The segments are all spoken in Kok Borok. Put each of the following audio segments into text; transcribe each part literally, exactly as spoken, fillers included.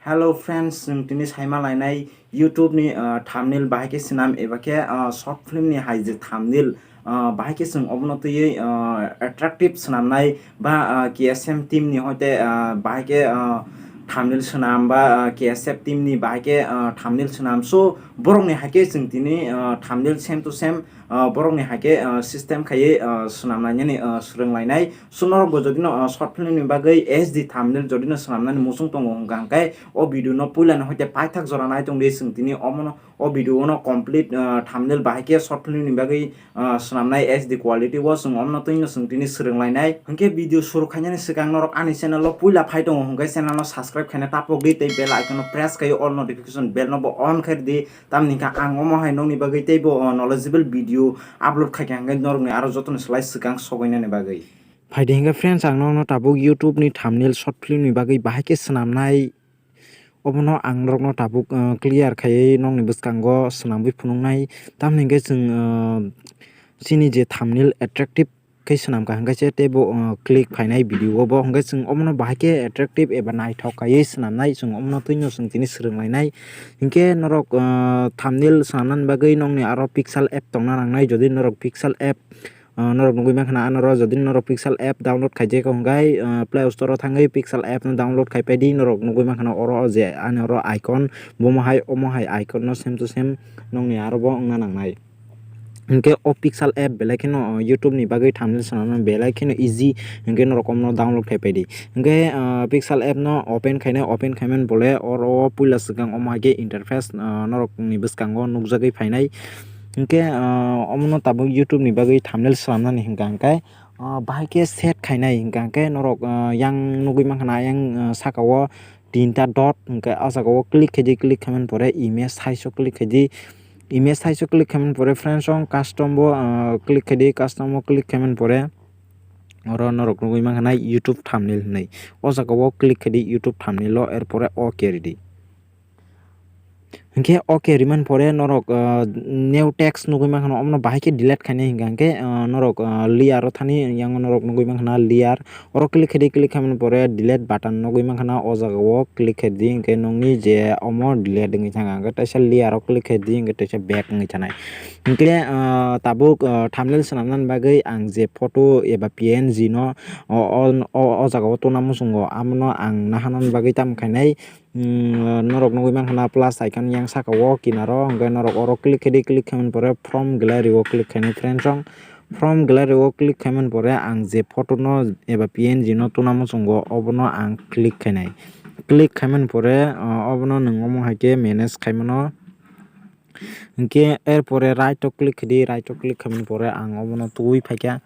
Hello friends, chwng tini saima lainai YouTube ni, ah, thumbnail bahai khe swnam eba khe, ah, short film ni hai je thumbnail, ah, bahai khe chwng obono twiwi, ah, attractive swnamnai ba, ah, K S M team ni hoite, ah, bahai khe, ah, thumbnail swnam ba, ah, K S F team ni bahai khe, ah, thumbnail swnam. So borok ni hai khe chwng tini, ah, thumbnail same to same, ah, borok ni hai khe, ah, system khaiwi, ah, swnam lainani, ah, swrwng lainai. So norok bo jodi no, ah, short film ni bagwi H D thumbnail jodi no swnamnani muchung tongo hwnkha hwnkhe o video no puila ni hoite paithak jora nai tong di, chwng tini omono o video no complete, ah, thumbnail bahai khe short film ni bagwi, ah, swnamnai H D quality o chwng omono twi no chwng tini swrwng lainai. Hwnkhe video suru khainani swkang norok ani channel o puila phai tongo hwnkhe channel no subscribe khaina tapok di tei bell icon no press khai all notification bell no bo on khai di. Tamni hwnkhe ang omo hai nokni bagwi teibo, o, knowledgeable video upload khaikha hwnkhe norokni aro jotono slai swkang sogoinani bagwi. Phaidi hwnkhe friends, ang nokno tabuk YouTube ni thumbnail short film ni bagwi bahai khe swnamnai, obono ang norokno tabuk, o, clear khaiwi nokni bwskango swnamwi phunuknai. Tamni hwnkhe chwng, o, chini je thumbnail attractive khe swnamkha hwnkhe se teibo, o, click phainai video o bo hwnkhe chwng omono bahai khe attractive eba naithok khaiwi swnamnai, chwng omono twino chwng tini swrwng lainai. Hinkhe norok, o, thumbnail swnamnani bagwi nokni aro Pixel app tongna nangnai. Jodi norok Pixel app, o, norok nugwi mankha na anoro, jodi norok Pixel app download khaijak hwnkhe, o, Play Store o thangwi Pixel app no download khai paidi. Norok nugwi mankha na oro je ani oro icon, bomo hai omo hai icon no same to same nokni aro bo wngna nangnai. Hinkhe o Pixel app belai kheno, o, YouTube ni bagwi thumbnail swnamna belai kheno easy, hinkhe norok omono download khai paidi. Hinkhe, o, Pixel app no open khainai, open khaimani pore oro o puila swkang omo hai khe interface, o, norok ni bwskango nukjagwi phainai. Hinkhe, o, omono tabuk YouTube ni bagwi thumbnail swnamnani hwnkha hwnkhe, o, bahai khe set khainai hwnkha hwnkhe norok, o, yang nugwi mankha na yang, o, saka o tinta dot hwnkhe ah jaga o click khaidi, click khaimani pore image size o click khaidi, image size o click khaimani pore friends, o custom bo, ah, click khaidi, custom o click khaimani pore oro norok nugwi mankha na YouTube thumbnail hinwi. O jaga o click khaidi YouTube thumbnail o, er pore ok ridi. Hinkhe ok rimani pore norok, ah, new text nugwi mankha na, omono bahai khe delete khainai hwnkha hwnkhe, ah, norok, ah, layer o thani yang norok nugwi mankha na layer. Oro click khaidi, click khaimani pore delete button nugwi mankha na, o jaga o click khaidi, hinkhe nokni je omo delete wngwi thangkha, hinkhe teisa layer o click khaidi, hinkhe teisa back wngwi thanai. Hinkhe, ah, tabuk, ah, thumbnail swnamnani bagwi ang je photo eba P N G no o, o, o, o jaga o tuna muchungo, amono ang naharnani bagwi tamo khainai. Mm, norok nugwi mankha na plus icon yang saka o kinaro, hinkhe norok oro click khaidi, click khaimani pore from gallery o click khainai friends, o from gallery o click khaimani pore ang je photo no eba P N G no tuna muchungo obono ang click khainai. Click khaimani pore, o, obono nwng omo hai khe manage khaimano. Hinkhe er pore right o click khaidi, right o click khaimani pore ang obono tubui phaikha.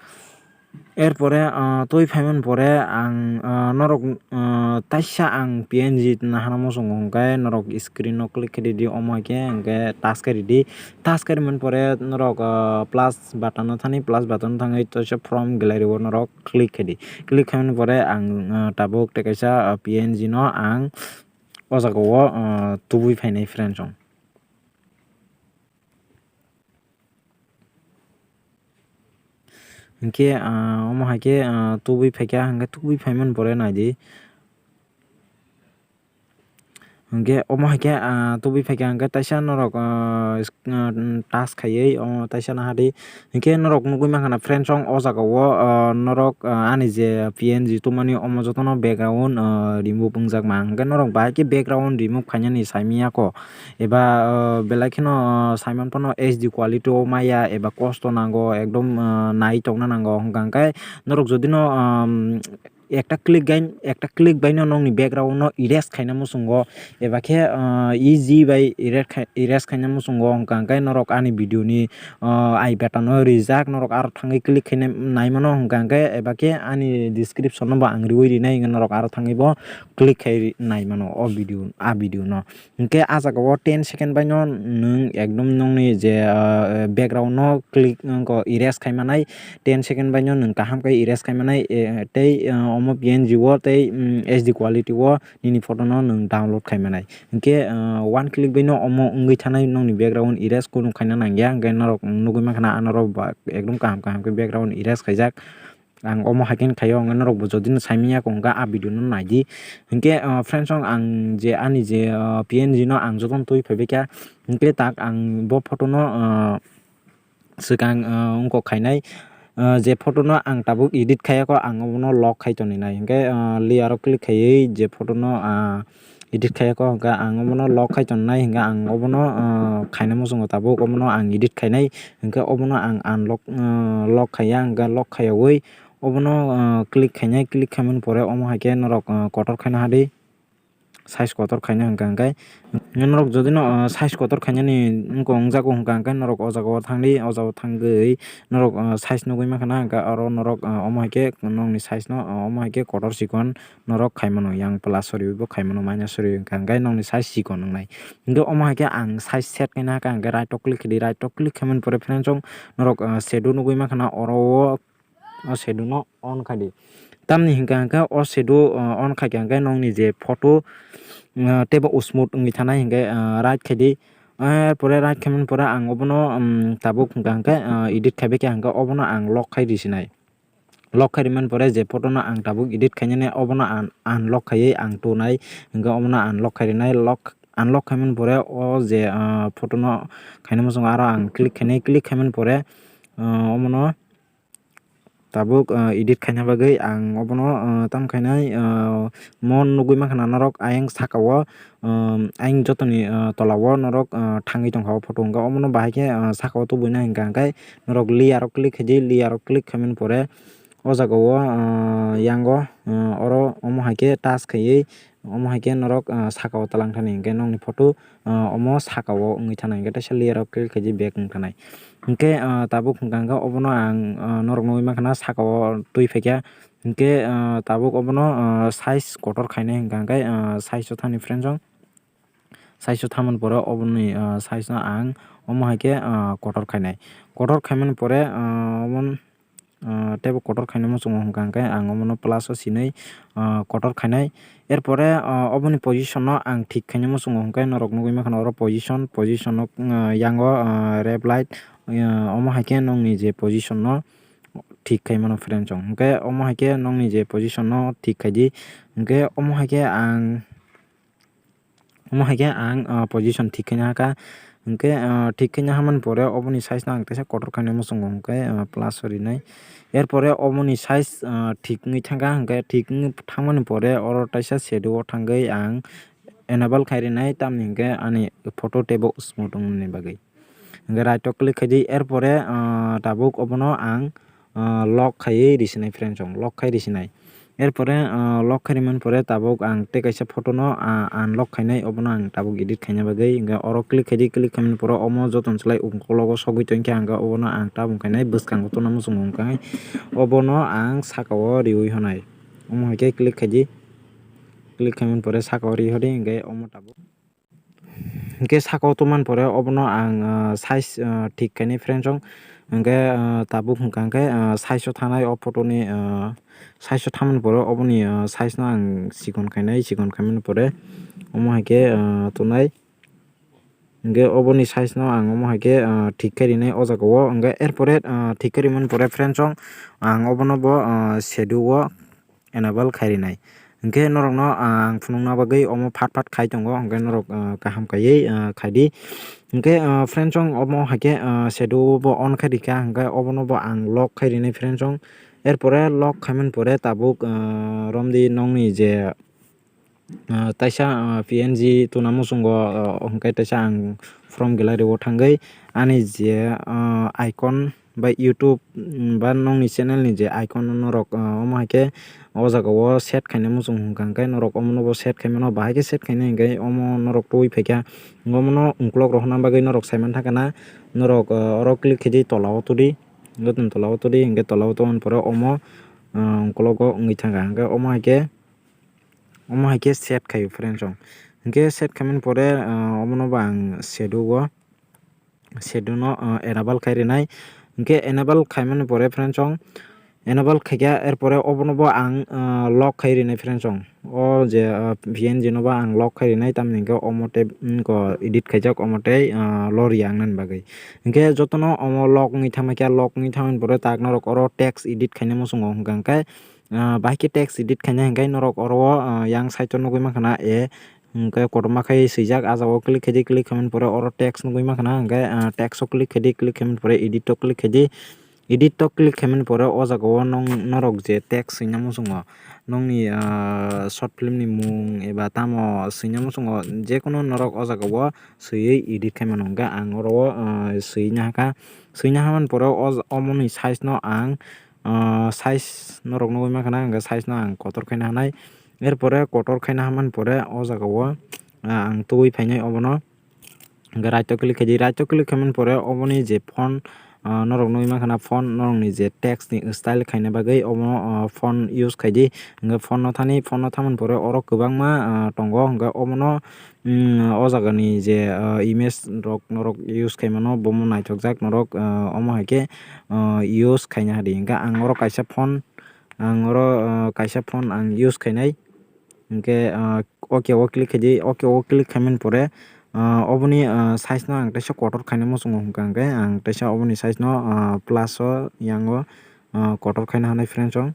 Er pore, ah, twi phaimani pore ang, ah, norok, ah, taisa ang P N G naharna muchungo, hinkhe norok screen o click khe ridi, omo hai khe hinkhe touch khe ridi. Touch khe rimani pore norok, ah, plus button o thani, plus button o thangwi teisa from gallery o norok click khe di. Click khaimani pore ang, ah, tabuk tei kaisa, ah, P N G no ang o jaga o, ah, tubui phainai friends, o. Hinkhe, ah, omo hai khe, ah, tubui phaikha, hinkhe tubui phaimani pore naidi. Hinkhe omo hai khe, ah, tubui phaikha, hinkhe taisa norok, ah, sk-, ah, touch khaiwi omo taisa nahardi. Hinkhe norok nugwi mankha na friends, o jaga o, ah, norok, ah, ani je P N G tumani omo jotono background, ah, remove wngjak ma. Hinkhe norok bahai khe background remove khainani saimanya kho. Eba, ah, belai kheno, ah, saiman phano H D quality o maya eba kosto nango, ekdom, ah, nai tongna nango. Hwnkha hwnkhe norok jodi no, ah, ekta click gain, ekta click bai no nokni background no erase khaina muchungo, eba khe, ah, easy bai erase khai-, erase khaina muchungo, hwnkha hwnkhe norok ani video ni, ah, I button o rijak, norok aro thangwi click khaina naimano, hwnkha hwnkhe eba khe ani description no bo ang riwi rinai, hwnkhe norok aro thangwi bo click khai ri-, naimano o video, a video no. Hinkhe ah jaga o ten second bai no nwng ekdom nokni je, ah, background no click, wngkha erase khai manai, ten second bai no nwng kaham khe erase khai manai, eh, tei, ah, omo P N G o tei, mm, H D quality o nini photo no nwng download khai manai. Hinkhe, ah, one click bai no omo wngwi thanai nokni background erase kunu khaina nangya, hinkhe norok nugwi mankha na anoro ba ekdom kaham kaham khe background erase khaijak. Ang omo hai khe khaio, hwnkhe norok bo jodi no saimanya kok hwnkhe a video no naidi. Hwnkhe, ah, friends, ang je ani je, ah, P N G no ang jotono twi phaibai kha, hwnkhe tak ang bo photo no, ah, swkang, ah, wngkok khainai, ah, je photo no ang tabuk edit khaiya kho, ang obono lock khai toni nai. Hwnkhe, ah, layer o click khaiwi je photo no, ah, edit khaiya kho, hwnkhe ang obono lock khai toni nai, hwnkhe ang obono, ah, khaina muchungo tabuk obono ang edit khainai, hwnkhe obono ang unlock, ah, lock khaiya, hwnkhe lock khaiyawi obono, ah, click khainai, click khaimani pore omo hai khe norok, ah, kotor khaina hadi. Size kotor khaina hwnkha hwnkhe norok jodi no, ah, size kotor khainani wngkha wngjago hwnkha hwnkhe norok o jaga o thangdi, o jaga o thangwi norok, ah, size nugwi mankha na hwnkhe oro norok, ah, omo hai khe nokni size no, ah, omo hai khe kotor chikon norok khaimano, yang plus soriwi bo khaimano, minus soriwi hwnkha hwnkhe nokni size chikon wngnai. Hwnkhe omo hai khe ang size set khaina hwnkha hwnkhe right o click khaidi, right o click khaimani pore friends, norok, ah, shadow nugwi mankha na oro o. O shadow no on khai di. Tamni hwnkha hwnkhe o shadow, uh, on khai kha hwnkhe nokni je photo, uh, teibo smooth wngwi thanai hwnkhe, uh, right khai di. Eh, pore right khaimani pore ang obono, um, tabuk hwnkha hwnkhe, uh, edit khaibai kha hwnkhe obono ang lock khai risinai. Lock khai rimani pore je photo no ang tabuk edit khainani obono ang unlock khaiwi ang tonai hwnkhe obono unlock khai rinai. Lock, unlock khaimani pore o je, uh, photo no khaina muchungo aro ang click khainai. Click khaimani pore, uh, omono tabuk, ah, edit khaina bagwi ang obono, ah, tam khainai, ah, mo nugwi mankha na norok ayang saka o, um, ayang jotoni, ah, tola o norok, ah, thangwi tongkha o photo hwnkha omono bahai khe, ah, saka o tubui nai hwnkha hwnkhe norok layer o click khaidi, layer o click khaimani pore o jaga o, ah, yango, ah, oro omo hai khe touch khaiwi omo hai khe norok, ah, saka o twlang thani hwnkhe nokni photo, ah, omo saka o wngwi thana hwnkhe teisa layer o click khaidi back wng thanai. Hwnkhe, ah, tabuk hwnkha hwnkhe obono ang, ah, norok nugwi mankha na saka o twi phaikha. Hwnkhe, ah, tabuk obono, ah, size kotor khainai hwnkha hwnkhe, ah, size o thani friends o. Size o thamani pore oboni, ah, size no ang omo hai khe, ah, kotor khainai. Kotor khaimani pore, ah, obono, ah, teibo kotor khaina muchungo hwnkha hwnkhe ang omono plus o sinwi, ah, kotor khainai. Erpore, ah, oboni position no ang thik khaina muchungo hwnkhe norok nugwi mankha na oro position, position no, ah, yango, ah, red light, ah, omo hai khe nokni je position no thik khai mano friends o. Hwnkhe omo hai khe nokni je position no thik khai di. Hwnkhe omo hai khe ang Omo hai khe ang, ah, position thik khaina hakha. Hwnkhe, ah, thik khaina hamani pore oboni size no ang teisa kotor khaina muchungo hwnkhe, ah, plus o rinai. Erpore oboni size, ah, thik wngwi thangkha, hwnkhe thik wngwi thangmani pore oro teisa shadow o thangwi ang enable khai rinai, tamni hwnkhe ani photo teibo smooth wngmani bagwi. Hwnkhe right o click khaidi, erpore, ah, tabuk obono ang, ah, lock khaiwi risinai friends o, lock khai risinai. Erpore, ah, lock khai rimani pore tabuk ang tei kaisa photo no, ah, unlock khainai, obono ang tabuk edit khaina bagwi. Hwnkhe oro click khaidi, click khaimani pore omo jotono slai ukologo sogwi tongkha, hwnkhe obono ang tabuk khainai bwskango tongna muchungo hwnkhe obono ang saka o riwi honai. Omo hai khe click khaidi, click khaimani pore saka o ri hodi, hwnkhe omo tabuk. Hwnkhe saka o tongmani pore obono ang, ah, size, ah, thik khainai friends o. Hwnkhe, ah, tabuk hwnkha hwnkhe, ah, size o thanai o photo ni, ah, size o thamani pore oboni, ah, size no ang chikon khainai, chikon khaimani pore omo hai khe, ah, tonai. Hwnkhe oboni size no ang omo hai khe, ah, thik khai rinai o jaga o. Hwnkhe erpore, ah, thik khai rimani pore friends o ang obono bo, ah, shadow o enable khai rinai. Hwnkhe norokno, ah, ang phunukna bagwi omo phat phat khai tongo, hwnkhe norok, ah, kaham kaiwi, ah, khaidi. Hwnkhe, ah, friends, chwng omo hai khe, ah, shadow bo on khai rikha, hwnkhe obono bo ang lock khai rinai friends, chwng. Erpore lock khaimani pore tabuk, ah, romdi nokni je, ah, taisa, ah, P N G tuna muchungo, ah, hwnkhe taisa ang from gallery o thangwi ani je, ah, icon bai YouTube, mm, ba nokni channel ni je icon no norok, ah, omo hai khe o jaga o set khaina muchung hwnkha hwnkhe norok omo no bo set khai mano, bahai khe set khaina hwnkhe omo norok twi phaikha. Omo no ukulok rohorna bagwi norok sai manthakha na, norok, ah, oro click khaidi tola o todi, jotoni tola o todi, hwnkhe tola o tongmani pore omo, ah, ukulok o wngwi thangkha. Hwnkhe omo hai khe, omo hai khe set khaio friends rok. Hwnkhe set khaimani pore, ah, omo no bo ang shadow o, shadow no, ah, enable khai rinai. Hwnkhe enable khaimani pore friends rok, enable khaikha, erpore obono bo ang, ah, lock khai rinai friends song. O je, ah, P N G no bo ang lock khai rinai, tamni hwnkhe omo tei, mm, ko edit khaijak, omo tei, ah, loriya ang nani bagwi. Hwnkhe jotono omo lock wngwi thangma khe, lock wngwi thangmani pore tak norok oro text edit khaina muchungo hwnkha hwnkhe, ah, bahai khe text edit khaina hwnkhe norok oro o, ah, yang side o nugwi mankha na, e, hwnkhe kotorma khai swijak, ah jagao click khaidi, click khaimani pore oro text nugwi mankha na, hwnkhe, ah, text o click khaidi, click khaimani pore edit o click khaidi, edit o click khaimani pore o jagao nong-, norok je text swina muchungo, nongni, ah, short film ni mung eba tamo swina muchungo, jekunu norok o jagao swiwi edit khaimano, hwnkhe ang oro o, ah, swina hakha, swina hamani pore o, omoni size no ang, ah, size norok nugwi mankha na, hwnkhe size no ang kotor khaina hanai. Erpore kotor khaina hamani pore o jagao, ah, ang tubui phainai obono. Hwnkhe right o click khaidi, right o click khaimani pore oboni je font, ah, norok nugwi mankha na font, norokni je text ni style khaina bagwi omo, ah, font use khaidi. Hwnkhe font no thani, font no thamani pore oro kwbangma, ah, tongo, hwnkhe omono, mm, o jagani je, ah, image rok norok use khaimano bomo naithokjak norok, ah, omo hai khe, ah, use khaina hadi. Hwnkhe ang oro kaisa font, ang oro, ah, kaisa font ang use khainai. Hwnkhe, ah, OK o click khaidi, OK o click khaimani pore, ah, oboni, ah, size no ang teisa kotor khaina muchungo hwnkha hwnkhe ang teisa oboni size no, ah, plus o yango, ah, kotor khaina hanai friends o.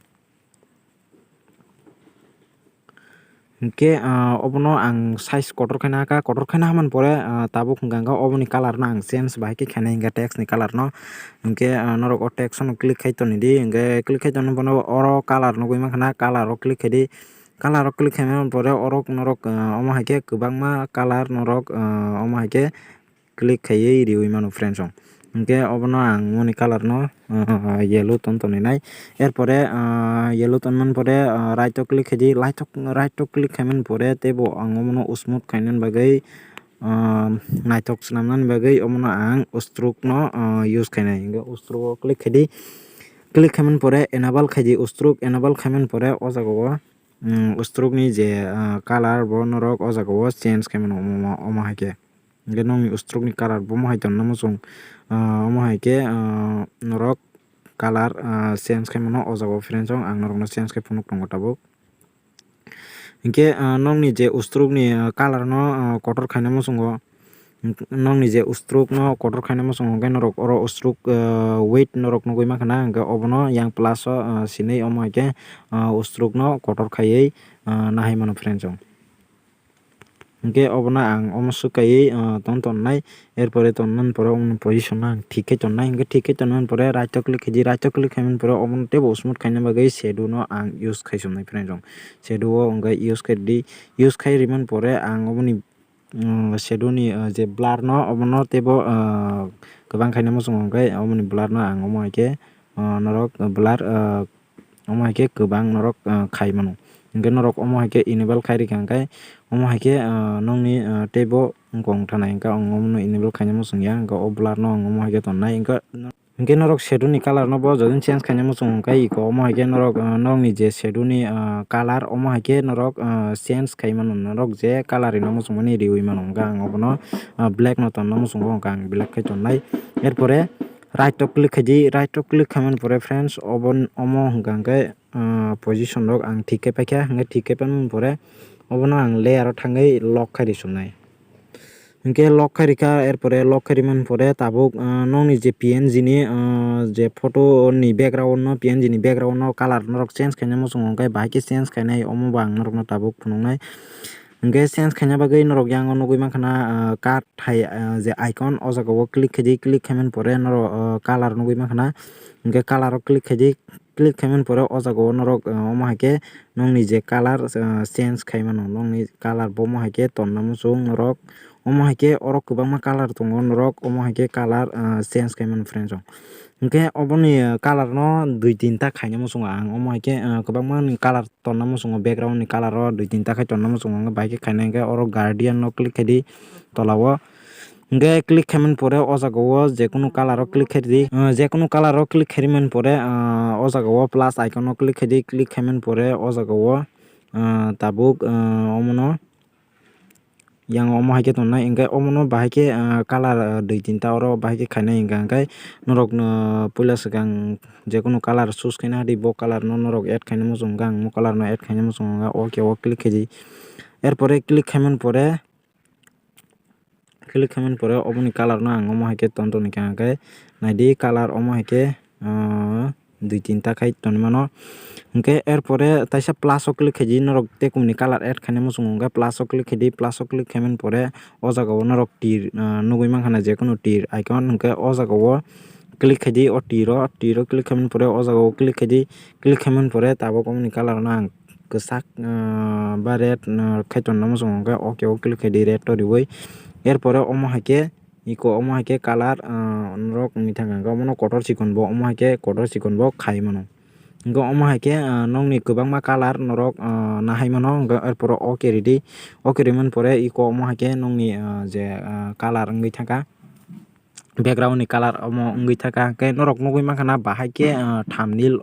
Hwnkhe, ah, obono ang size kotor khaina hakha, kotor khaina hamani pore, ah, tabuk hwnkha hwnkhe oboni color no ang change bahai khe khainai hwnkha text ni color no. Hwnkhe, ah, norok o text no click khai tonidi, hwnkhe click khai tonwi bono oro color nugwi mankha na, color o click khaidi. Color o click khaimani pore orok norok, ah, omo hai khe kwbangma color norok, ah, omo hai khe click khaiwi riwi mano friends song. Hwnkhe obono ang moni color no, ah, yellow ton tonwi nai. Erpore, ah, yellow tonmani pore, ah, right o click khaidi, right o, right o click khaimani pore teibo ang omono smooth khainani bagwi, ah, naithok swnamnani bagwi omono ang stroke no, ah, use khainai. Hwnkhe stroke o click khaidi, click khaimani pore enable khaidi, stroke enable khaimani pore o jagao, mm, stroke ni je, ah, color bo norok o jagao change khaimano omo, omo hai khe. Hwnkhe nokni stroke ni color bo omo hai tongna muchung, ah, omo hai khe, ah, norok color, ah, change khaimano o jagao friends song ang norokno change khai phunuk tongo tabuk. Hwnkhe, ah, nokni je stroke ni, ah, color no, ah, kotor khaina muchungo, nokni je stroke no kotor khaina muchungo hwnkhe norok oro stroke, ah, weight norok nugwi mankha na, hwnkhe obono yang plus o, ah, sinwi omo hai khe, ah, stroke no kotor khaiwi, ah, nahai mano friends song. Hwnkhe obono ang omo swkaiwi, ah, ton tonnai, erpore tonnani pore omo position no ang thik khe tonnai, hwnkhe thik khe tonnani pore right o click khaidi, right o click khaimani pore omono teibo smooth khaina bagwi shadow no ang use khai somnai friends song. Shadow o hwnkhe use khai di, use khai rimani pore ang oboni, mm, shadow ni, ah, je blur no obono teibo, ah, kwbang khaina muchungo hwnkhe oboni blur no ang omo hai khe, ah, norok blur, ah, omo hai khe kwbang norok, ah, khai mano. Hwnkhe norok omo hai khe enable khai rikha hwnkhe omo hai khe, ah, nokni, ah, teibo wngkha wngthanai hwnkhe ang omono enable khaina muchung ya, hwnkhe o blur no ang omo hai khe tonnai hwnkhe, hwnkhe norok shadow ni color no bo jodi change khaina muchung hwnkhe iko omo hai khe norok, ah, nokni je shadow ni, ah, color omo hai khe norok, ah, change khai mano, norok je color rwna muchung mani riwi mano hwnkhe ang obono, ah, black no tonna muchungo hwnkhe ang black khai tonnai. Erpore right o click khaidi, right o click khaimani pore friends obo omo hwnkha hwnkhe, ah, position rok ang thik khe paikha, hwnkhe thik khe paimani pore obono ang layer o thangwi lock khai ri somnai. Hwnkhe lock khai rikha, erpore lock khai rimani pore tabuk, ah, nokni je P N G ni, ah, je photo ni background no, P N G ni background no color norok change khaina muchungo hwnkhe bahai khe change khainai, omo bo ang norokno tabuk phunuknai. Hwnkhe change khaina bagwi norok yang o nugwi mankha na, ah, card hai, ah, je icon o jaga o click khaidi, click khaimani pore norok, ah, color nugwi mankha na. Hwnkhe color o click khaidi, click khaimani pore o jaga o norok, ah, omo hai khe nokni je color, ah, change khai mano, nokni color bo omo hai khe tonna muchung norok. Omo hai khe oro kwbangma color tongo norok, omo hai khe color, ah, change khai mano friends rok. Hwnkhe oboni, ah, color no dui tinta khaina muchungo ang, omo hai khe, ah, kwbangma ni color tonna muchungo, background ni color o dui tinta khai tonna muchungo, hwnkhe bahai khe khaina hwnkhe oro gradient no click khaidi tola o. Hwnkhe click khaimani pore o jaga o jekunu color o click khaidi, ah, jekunu color o click khaimani pore, ah, o jaga o plus icon o click khaidi, click khaimani pore o jaga o, ah, tabuk, ah, omono Yang omo hai khe tongnai, hwnkhe omono bahai khe, ah, color, ah, dui tinta oro bahai khe khainai hwnkha, hwnkhe norok no puila swkang jekunu color choose khaina di, bo color no norok add khaina muchung hwnkha, ang mo color no add khaina muchung hwnkha, okay o click khaidi. Erpore click khaimani pore, click khaimani pore oboni color no ang omo hai khe ton toni kha, hwnkhe naidi color omo hai khe, ah, dui tinta khai tonwi mano. Hwnkhe erpore taisa plus o click khaidi, norok tei kumni color add khaina muchungo hwnkhe plus o click khaidi, plus o click khaimani pore o jaga o norok tir, ah, nugwi mankha na jekunu tir icon, hwnkhe o jaga o click khaidi, o tiro, tiro click khaimani pore o jaga o click khaidi, click khaimani pore tabuk omoni color no ang kwchak, ah, ba red, ah, khai tonna muchungo hwnkhe okay o click khaidi red o riwi. Erpore omo hai khe iko omo hai khe color, ah, norok wngwi thangkha, hwnkhe omono kotor chikon bo, omo hai khe kotor chikon bo khai mano. Hwnkhe omo hai khe, ah, nokni kwbangma color norok, ah, nahai mano, hwnkhe erpore okay ridi, okay rimani pore iko omo hai khe nokni, ah, je, ah, color wngwi thangkha, background ni color omo wngwi thangkha, hwnkhe norok nugwi mankha na bahai khe, ah, thumbnail,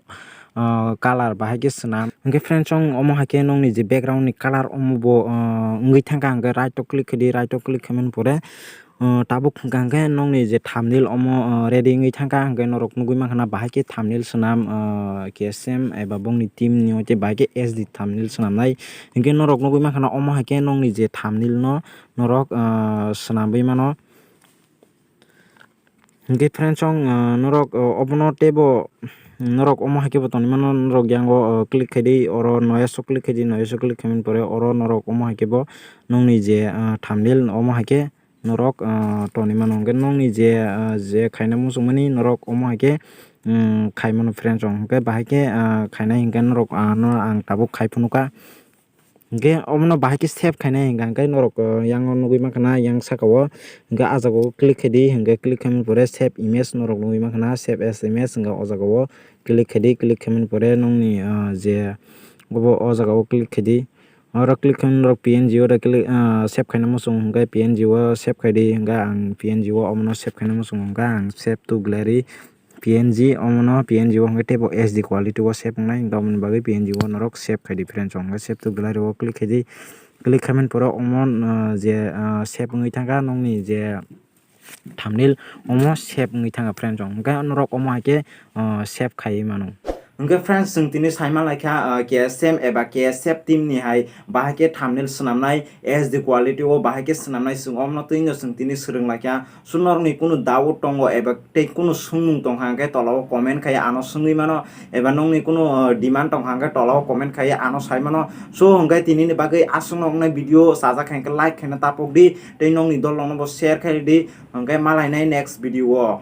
ah, color bahai khe swnam. Hwnkhe friends, chwng omo hai khe nokni je background ni color omo bo, ah, wngwi thangkha, hwnkhe right o click khaidi, right o click khaimani pore, ah, tabuk hwnkha hwnkhe nokni je thumbnail omo, ah, ready wngwi thangkha, hwnkhe norok nugwi mankha na bahai khe thumbnail swnam, ah, K S M eba bongni team ni hoite bahai khe S D thumbnail swnamnai. Hwnkhe norok nugwi mankha na omo hai khe nokni je thumbnail no norok, ah, swnamwi mano. Hwnkhe friends, chwng, ah, norok, ah, obono teibo norok omo hai khe bo tonwi mano, norok yango, ah, click khaidi, oro noise o click khaidi, noise o click khaimani pore oro norok omo hai khe bo nokni je, ah, thumbnail omo hai khe norok, ah, tonwi mano. Hwnkhe nokni je, ah, je khaina muchungmani norok omo hai khe, um, khai mano friends, chwng hwnkhe bahai khe, ah, khainai hwnkhe norok, ah, no ang tabuk khai phunukha. Hwnkhe omono bahai khe save khainai hwnkha hwnkhe norok, ah, yang o nugwi mankha na yang saka o, hwnkhe ah jaga o click khaidi, hwnkhe click khaimani pore save image norok nugwi mankha na, save as image hwnkhe o jaga o click khaidi, click khaimani pore nokni, ah, je obo o jaga o click khaidi. Oro click khaimani norok P N G o da click, ah, save khaina muchung hwnkhe P N G o save khaidi, hwnkhe ang P N G o omono save khaina muchung hwnkha, ang save to gallery. P N G omono P N G o hwnkhe teibo H D quality o save wngnai, hwnkhe omoni bagwi P N G o norok save khaidi friends, hwnkhe save to gallery o click khaidi, click khaimani pore omo, ah, je, ah, save wngwi thangkha nokni je thumbnail, omo save wngwi thangkha friends, hwnkhe norok omo hai khe, ah, save khaiwi mano. Hwnkhe friends, chwng tini saima laikha, ah, K S M eba K S F team ni hai bahai khe thumbnail swnamnai, H D quality o bahai khe swnamnai, chwng omono twi no chwng tini swrwng laikha. Sunorokni kunu doubt tongo eba tei kunu swngmung tongkha hwnkhe tola o comment khai ano swngwi mano, eba nokni kunu, uh, demand tongkha hwnkhe tola o comment khai ano sai mano. So hwnkhe tinini bagwi aswkno wngnai video chajak kha hwnkhe like khaina tapok di tei nokni dol rokno bo share khai di, hwnkhe malainai next video o.